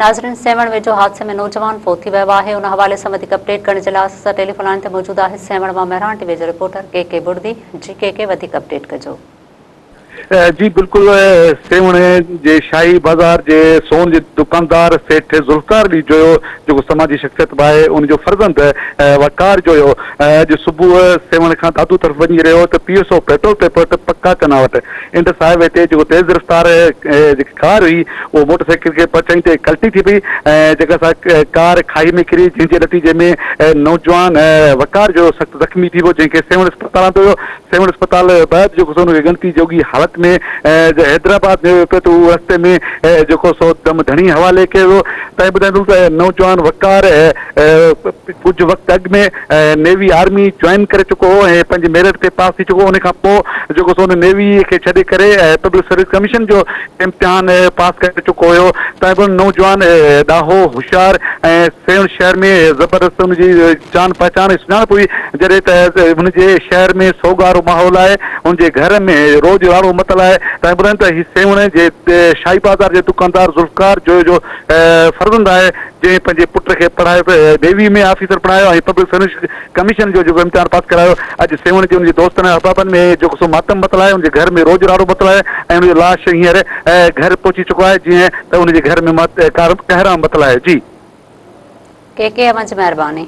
ناظرين سيوهڻ ويجهو حادثي ۾ نوجوان فوت ٿي ويو آهي ان حوالي سان وڌيڪ اپڊيٽ ڪرڻ جي لاء اسان سان ٽيليفون لائين تي موجود آهي سيوهڻ مان مهراڻ ٽي وي جو رپورٽر ڪي ڪي بڙدي جي ڪي ڪي وڌيڪ اپڊيٽ ڪجو. جي بلڪل سيوهڻ جي شاهي بازار جي سون جي دڪاندار سيٺ ذوالفقار علي جويو جيڪو سماجي شخصيت به آهي ان جو فرزند وقار جويو اڄ صبح سيوهڻ کان دادو طرف وڃي رهيو هو ته P S O petrol pump وٽ پڪا چنا وٽ انڊس هاء وي تي جيڪو تيز رفتار جيڪي ڪار هئي اهو موٽر سائيڪل کي پهچائيندي ڪلٽي ٿي پئي ۽ جيڪا سا ڪار کاهي ۾ ڪري جنهن جي نتيجي ۾ نوجوان وقار جويو سخت زخمي ٿي پيو جنهن کي سيوهڻ اسپتال آندو ويو سيوهڻ اسپتال بعد جيڪو سو ان کي ڳڻتي جوڳي حالت ۾ حيدرآباد نيو ويو پئي ته اهو رستي ۾ جيڪو سو دم ڌڻي حوالي ڪيو ويو. تائين ٻڌائيندم ته نوجوان وقار ڪجهه وقت اڳ ۾ نيوي آرمي جوائن ڪري چڪو هو ۽ پنهنجي ميرٽ تي پاس ٿي چڪو هو ان کان پوء جيڪو سو ان نيوي کي ڇڏي ڪري پبلڪ سروس ڪميشن جو امتحان پاس ڪري چڪو هيو. تائين به نوجوان ڏاهو، هوشيار ۽ سيوهڻ شهر ۾ زبردست ان جي جان پهچان ۽ سڃاڻپ هئي، جڏهن ته هن جي شهر ۾ سوڳ وارو ماحول آهي، هن جي گهر ۾ روڄ راڙو متل آهي. تائين ٻڌائين ته هي سيوهڻ جي شاهي بازار جي دڪاندار ذوالفقار جويو جو فرزند آهي، جنهن پنهنجي پٽ کي پڙهائي نيوي ۾ آفيسر بڻايو ۽ پبلڪ سروس ڪميشن جو جيڪو امتحان پاس ڪرايو. اڄ سيوهڻ جي ان جي دوستن ۽ احبابن ۾ جيڪو سو ماتم متل آهي، ان جي گهر ۾ روڄ راڙو متل آهي ۽ ان جو لاش هينئر گهر پهچي چڪو آهي، جيئن ته ان جي گهر ۾ ڪهرام متل آهي. جي. ڪي ڪي اوهان جي مهرباني.